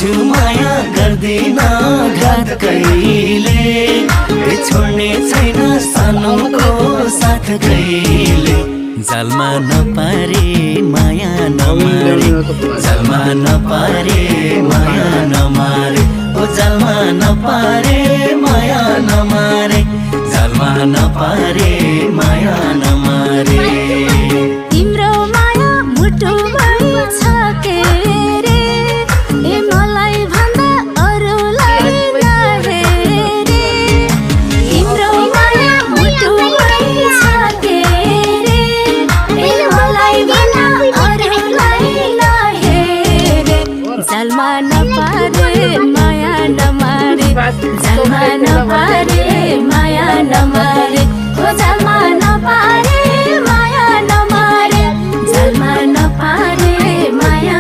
गर्छु माया गर्दिन घात कहिले छोड्ने छैन सानोको साथ कहिले जालमा नपारे माया नमारे जालमा नपारे माया नमारे ओ जालमा नपारे माया नमारे जालमा नपारे माया नमारे तिम्रो माया मुटुमै छ के रे ए मलाई भन्दा अरूलाई नहेरे तिम्रो माया मुटुमै छ के रे ए मलाई भन्दा अरूलाई नहेरे जालमा नपारे माया नमारे जालमा नपारे माया नमारे ओ जालमा नपारे माया नमारे जालमा नपारे माया